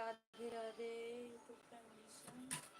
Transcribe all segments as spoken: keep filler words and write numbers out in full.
राधे राधे। तो permission।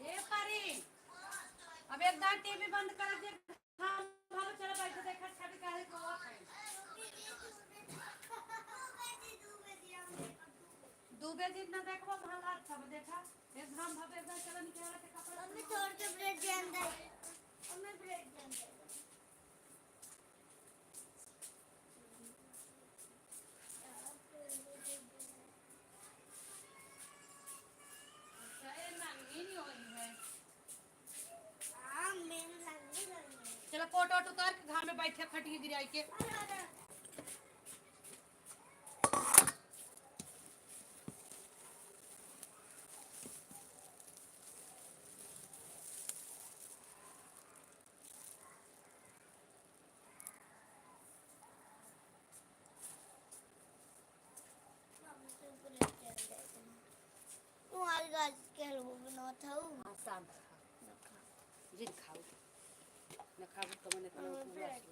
ए परी, अब एकदम टीवी बंद कर दे। हाँ, भालो, चलो बैठ के देखा, छवि काहे को है। दू बजे ना देखबो, वहाँ लात सब देखा। एक घाम भाप एकदम चलो निकल के कपड़ा। मम्मी, छोड़ के ब्रेक दे अंदर। मम्मी, ब्रेक दे अंदर। चलो, कोट वोट उतार के घर में बैठे, खटिए गिराई के। तुम्हारे गाछ के हलवा बनावत हऊ। हाँ, शाम खा। न खा। जिन खाऊ। न खाऊ तो मने करो हाँ, उपवास।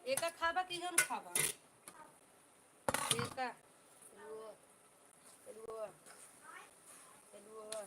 एका खाबा कि जौन खाबा? एका। एलुआ। एलुआ। एलुआ।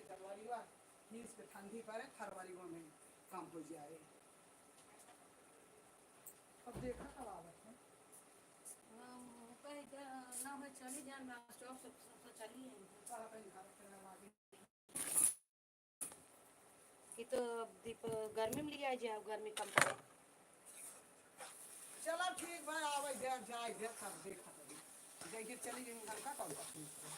जनवरी वा, खींच के ठंडी पड़े, फरवरी वा में काम हो जाए। अब देखा कब आवत है। हाँ, कहीं जा-, ना हो, चली जान, ना, चौक से, से, से चली आएंगे। सारा कहीं घर के ना लागे। कि तो अब दीप-, गर्मी में लिया जाए, गर्मी कम पड़े। चला ठीक बा, आवे दे, जाए दे, तब देखा तभी। जैसे चली गई, घर का कौन सा ठीक है?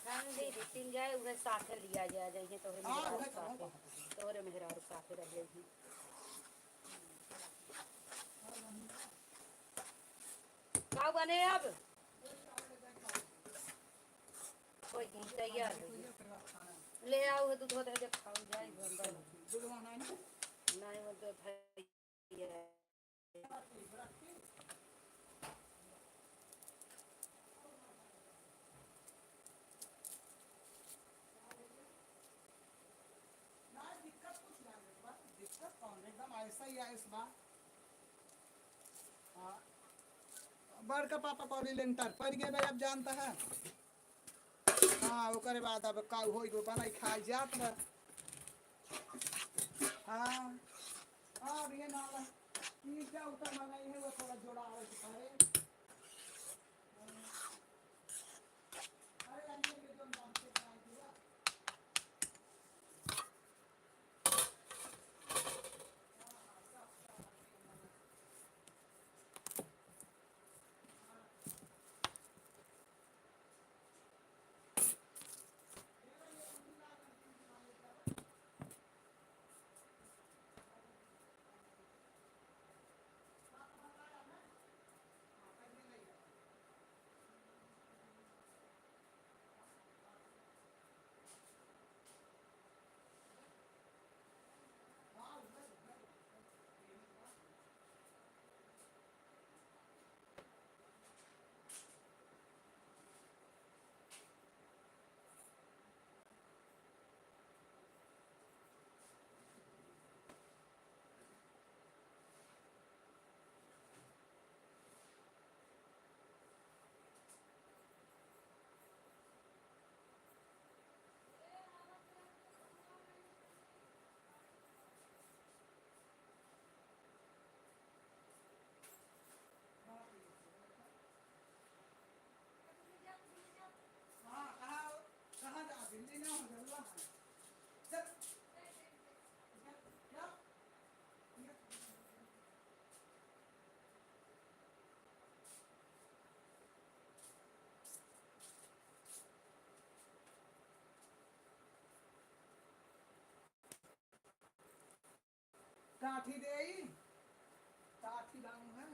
हम दे दी, तीन जाए, उहे साथे लिया जाए, जैसे तोहरे हाँ, मेहरारू उहे तो साथे, हम तोहरे मेहरारू साथे रह जाएगी। का बने अब? कोई नहीं, तैयार हो गया। ले आओ, दूध होते हैं, खाओ, जाए, दूध होना है ना? नहीं, वो तो भैया। ना, दिक्कत कुछ ना है, बस दिक्कत कौन है? एकदम ऐसा ही है इस बार। हाँ। बड़का पापा कौड़ी लेंटर पड़ गए भाई, अब जानता है। हाँ, ओकरे बाद अब का होई, वो बनाई खाई जात बा। हाँ, हाँ, अब ये नाला, ई क्या उतर बनाई है, वो थोड़ा जोड़ा आवे के पड़े। अरे, अरे, ये जो नाम से बनाई दिया। हाँ, कहाँ, कहाँ जा, दिल्ली ना हो, जरूर है। चल। काठी देई, काठी लाऊं है।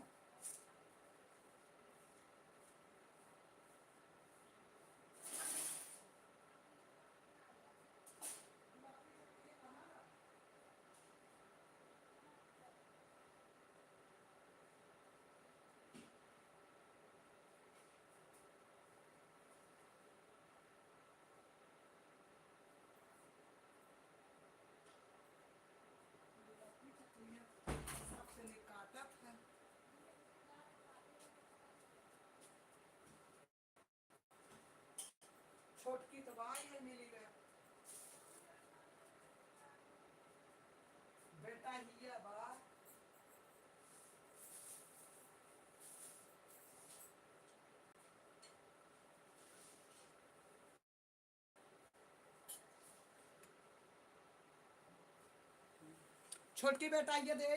छोटकी तो बाई है मिली गया। बेटा हिया बा। छोटकी बेटा ये दे।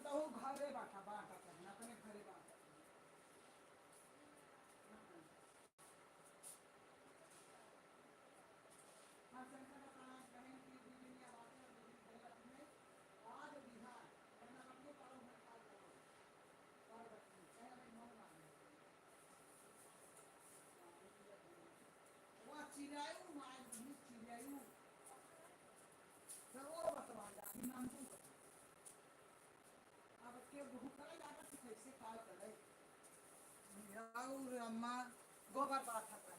तो वो घरे बांटा, बांटा करना, अपने घरे बांटा। हाँ, शंकर का प्राण कहें कि दू दिन या बातें और दू दिन गलत में, आज बिहार, वरना अपने पालों में खा जाओ। और बच्चे, कहे भाई, मौन मार लो। वह चिल्लायू, मार दी, चिल्लायू। तो वो बतवा जा, कि नाम तू बता। अब के भूखा जाता कि कैसे का करे? और अम्मा गोबर बाथा करे।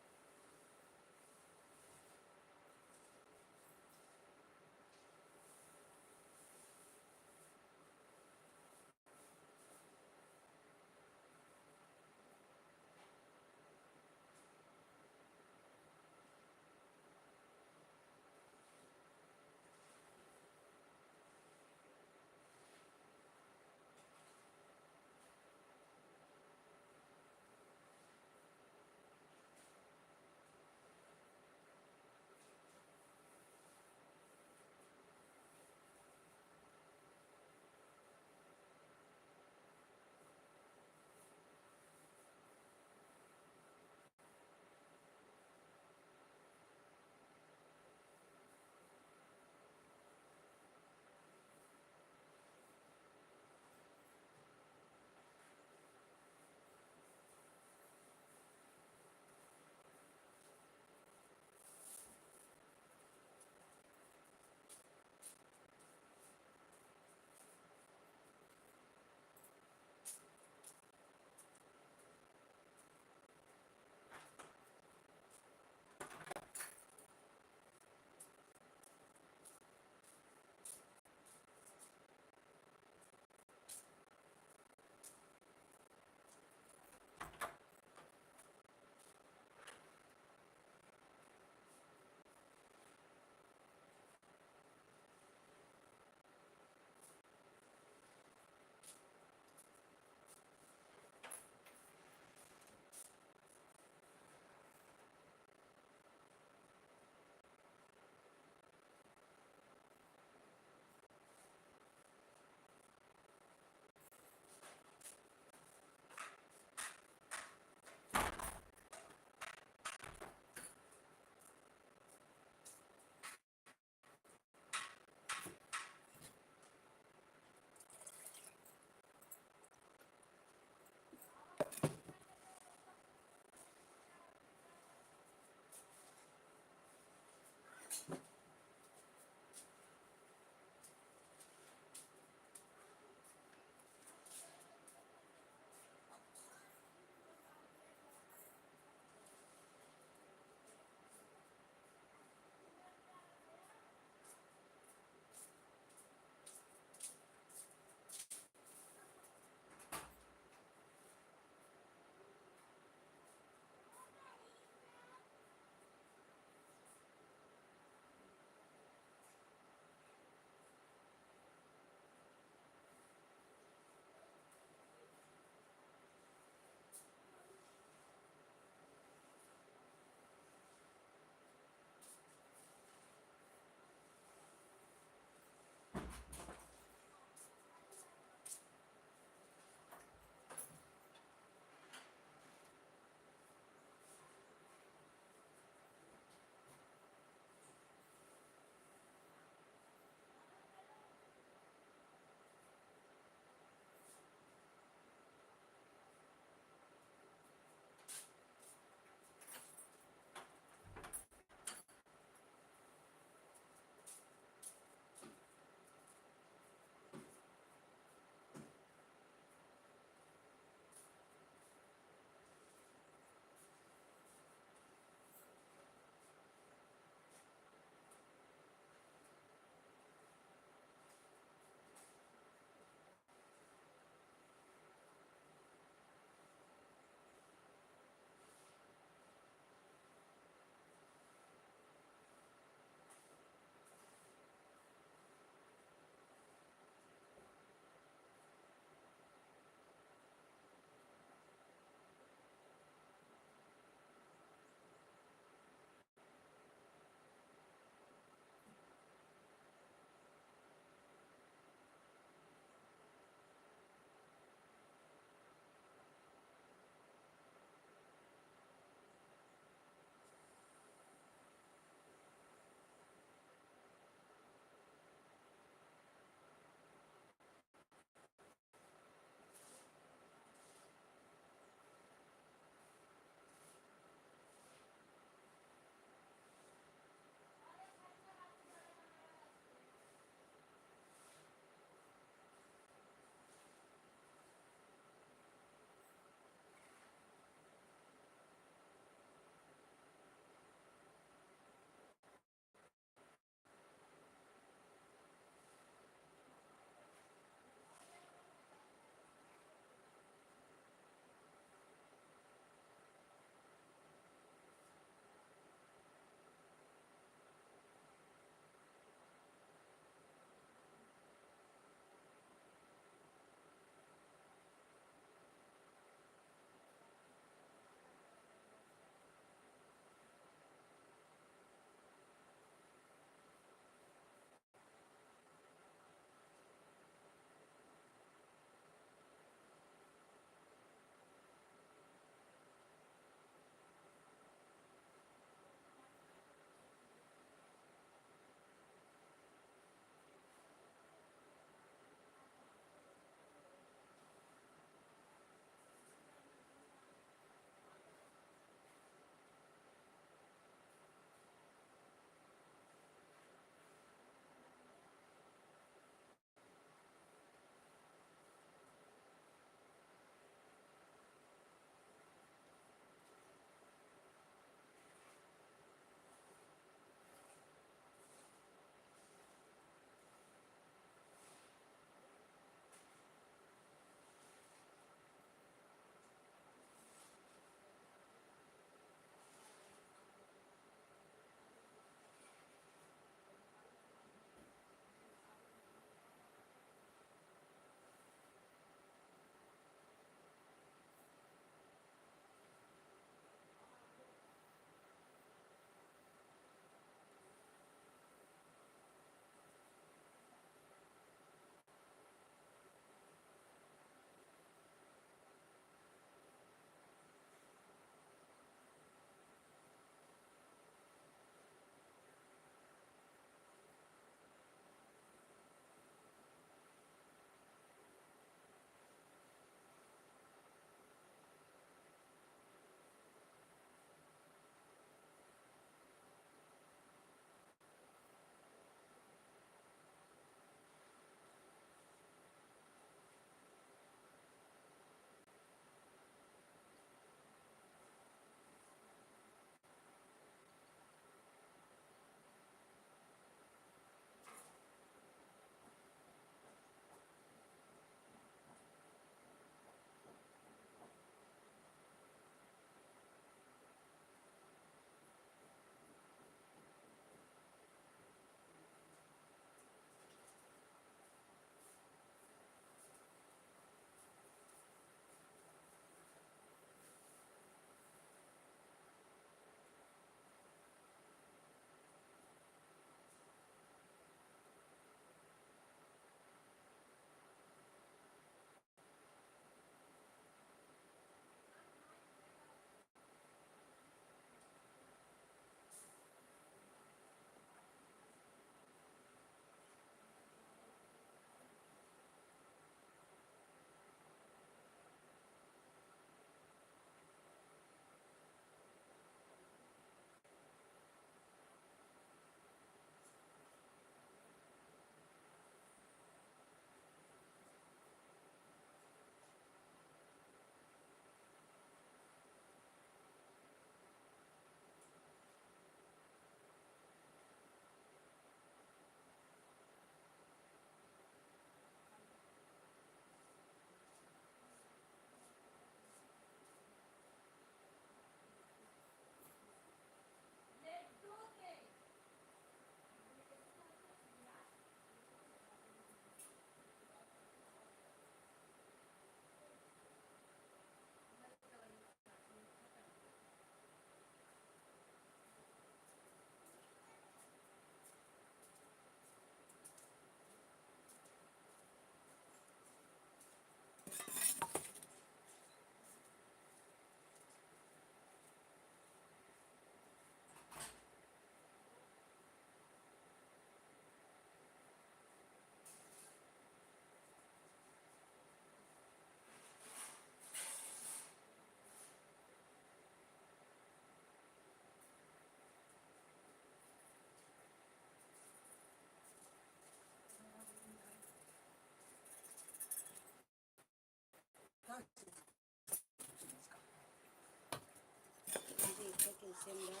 सेंधा,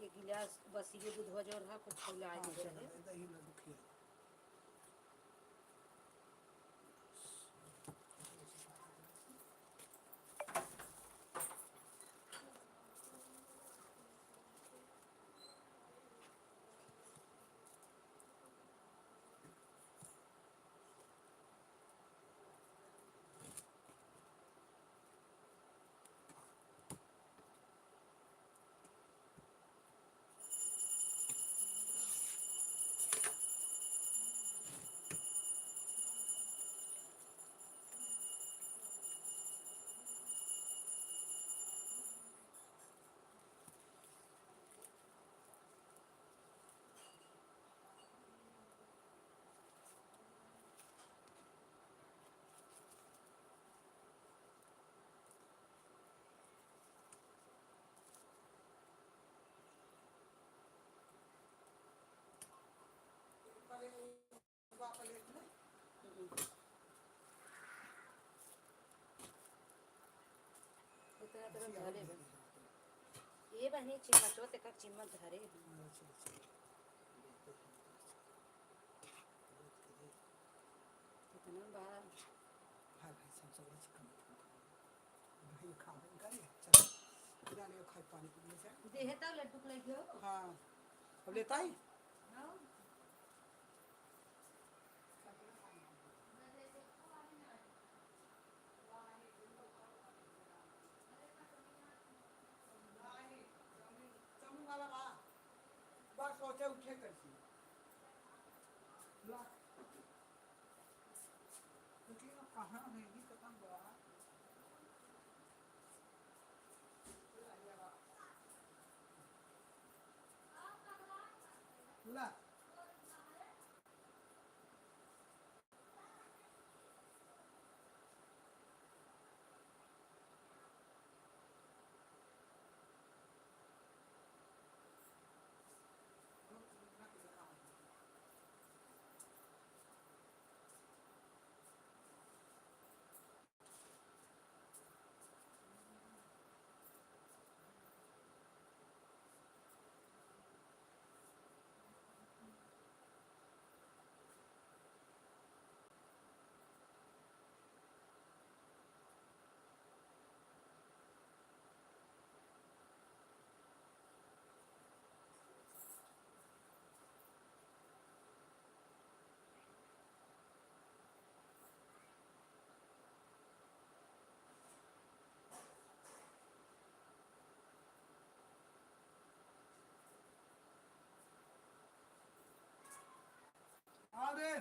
ये गिलास बस ये दूधवा जो रहा, कुछ खौला हाँ, आगे चलो, रहे। दही ना दुखिया। उतना तरह धरे बा। ये बहिनी चिम्मचवा ते का चिम्मच धरे। इतना बा। भाई, भाई, सब, सब, सब कम, कम, कम। भाई, खा, भाई, खा ले, चल। ना ले, खाई, पानी पी ले, चल। देहे तो लड्डू के लगे हो। हाँ। अब लेता ही? हाँ। समूह वाला बा। बस सोचे उठे कैसे। ला। लेकिन अब कहाँ है, ये खत्म हुआ। ला। अरे।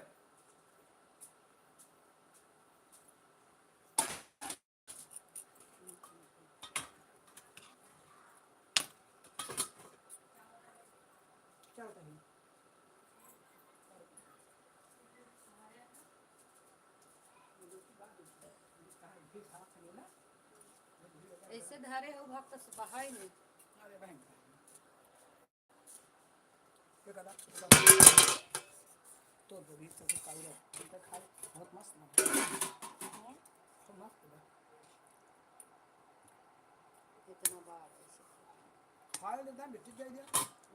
चल कहीं। ऐसे धारे हो भक्त से बहाई नहीं। अरे बहन। ये कदा, तो दही से भी खाई रहो, इनका खाई, बहुत मस्त बना। हाँ? बहुत मस्त बना। इतना बार ऐसे। खाए तो दाम बिट्टी दे दिया।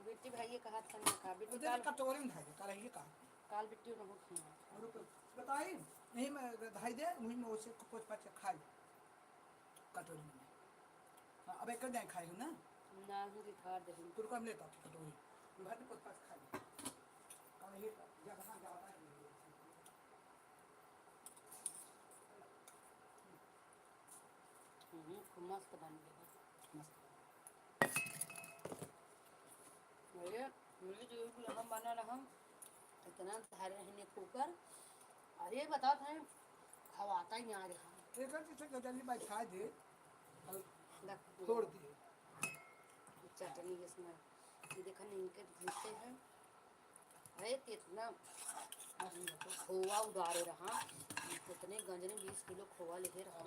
बिट्टी भाई ये कहा था ना का, बिट्टी तो काल कटोरी में खाए, काल ये कहा। काल बिट्टी न हो खाना। और ऊपर बताई, यही में धाई दे, वही में उसे कुछ पाछे खाई। कटोरी में। हाँ, अब एक जाए खाई हो ना? ना, हम भी खा दे। कुरकुरा में लेता हूँ कटोरी। भर के पास खा ले। और ये जगह ज्यादा है। हम्म, खूब मस्त बन गया। मस्त। अरे, मिली जुली के हम बना रहा, इतना धरे रहने कुकर। अरे, बताओ था, हवाता ही नहीं आ रहा। एक चीज से जल्दी बैठा दे, और रख दो। छोड़ दिए। चटनी इसमें, ये देखा, नीम के भूनते हैं। अरे, कितना खोवा उडारे रहा, कितने गंजने बीस किलो खोवा लेके रहा।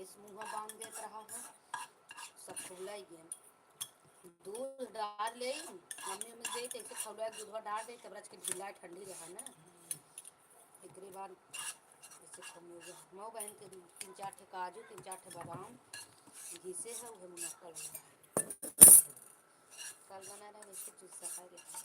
इस मुँह बांध देत रहा है, सब खुला ही गया। दूध डार ले, मम्मी उम्मी दे, तैसे खौला दूधवा डार दे, तब रच के ढीला ठंडी रहा ना। एकरे बाद ऐसे खौले हो गया। मऊ बहन के तीन चार ठे काजू, तीन चार ठे बादाम घिसे है, उहे मुनक्का लगा है। कल बना रहा, वैसे जूस सफाई देखा।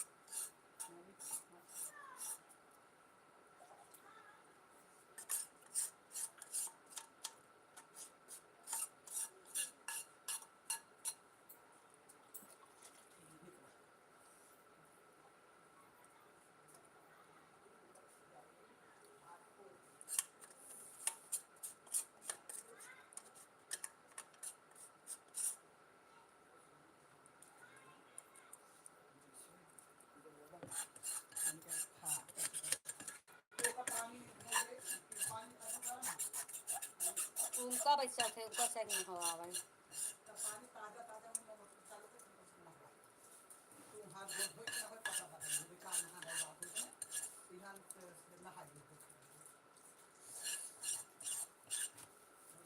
उनका बच्चा थे, उनका से नहीं हवा आवे।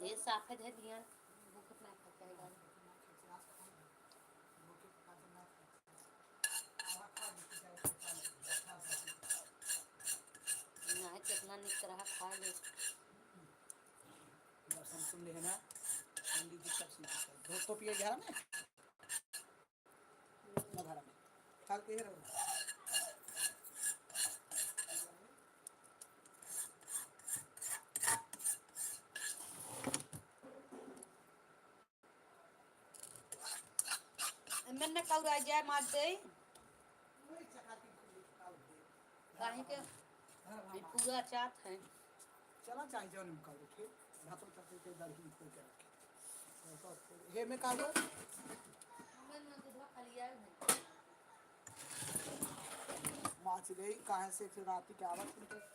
ये साफे दे दिया, भूख इतना खा जाएगा। ना, कितना निक रहा, खा ले। बस हम सुन ले है ना, पंडित जी कब सुना, धूप तो पिए घर में। ना घर में। खा के रहो। मैंने कौरा जाए मार दे। काहे के? ई पूरा चाट है। चला चाहे जौन हम कौरा के। भातो चाटे के दरही निकल के रखे। हे में का दो? मैं ना दूध खा लिया है। माछ गई, काहे से फिर रात के आवत उनके।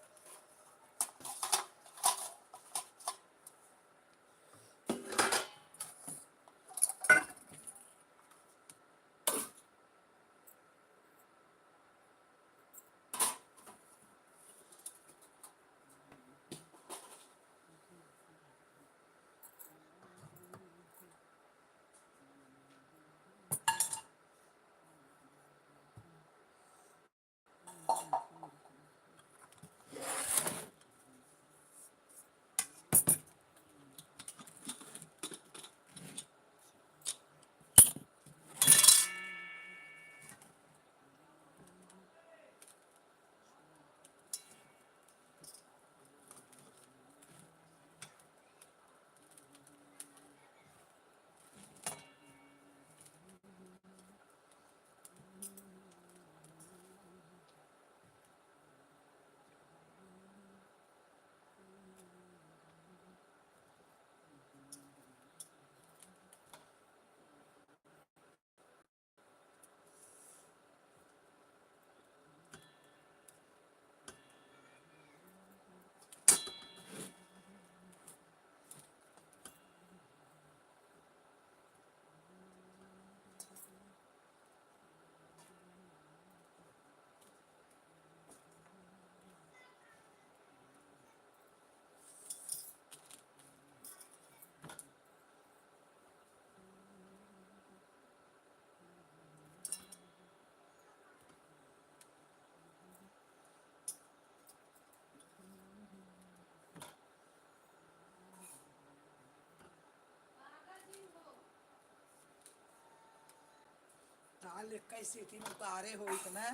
दाल इक्कीस सीटी में उतारे हो इतना,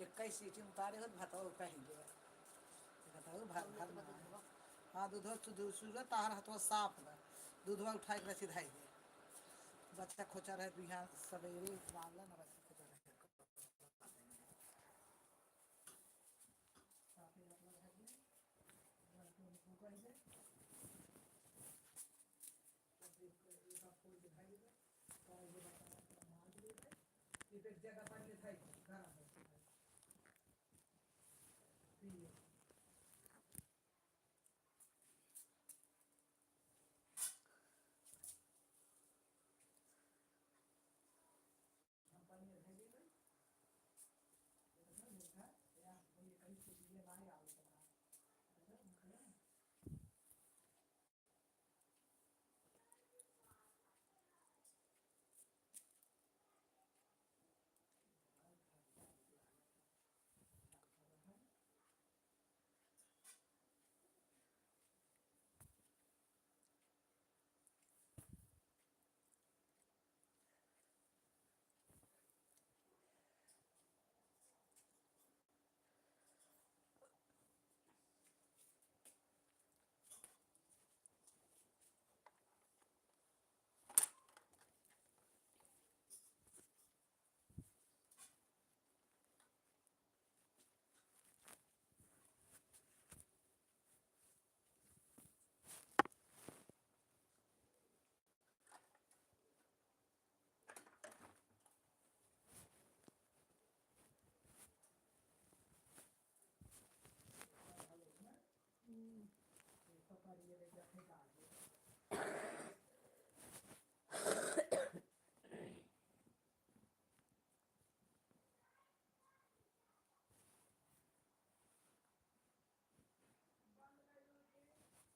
इक्कीस सीटी में उतारे हो, भातवा कहीं गया। बताओ, भात, भात बना। हाँ, दूधवा, दूध, सूरज, तार हथवा साफ बा। दूधवा उठाए के रसीद है ये। बच्चा खोचा रहे, बिहान सवेरे मारला ना, बच्चा खोचा रहे।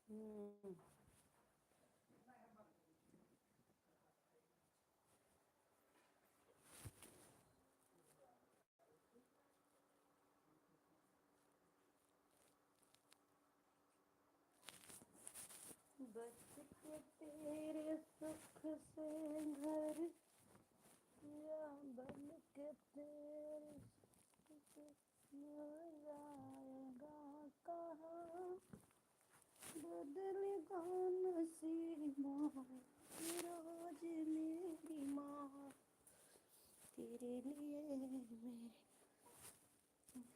हम्म। बच के तेरे सुख से घर, या बन के तेरे सुख से मर जाएगा कहाँ? बदल नसीबों की रोज मेरी माँ, तेरे लिए मेरे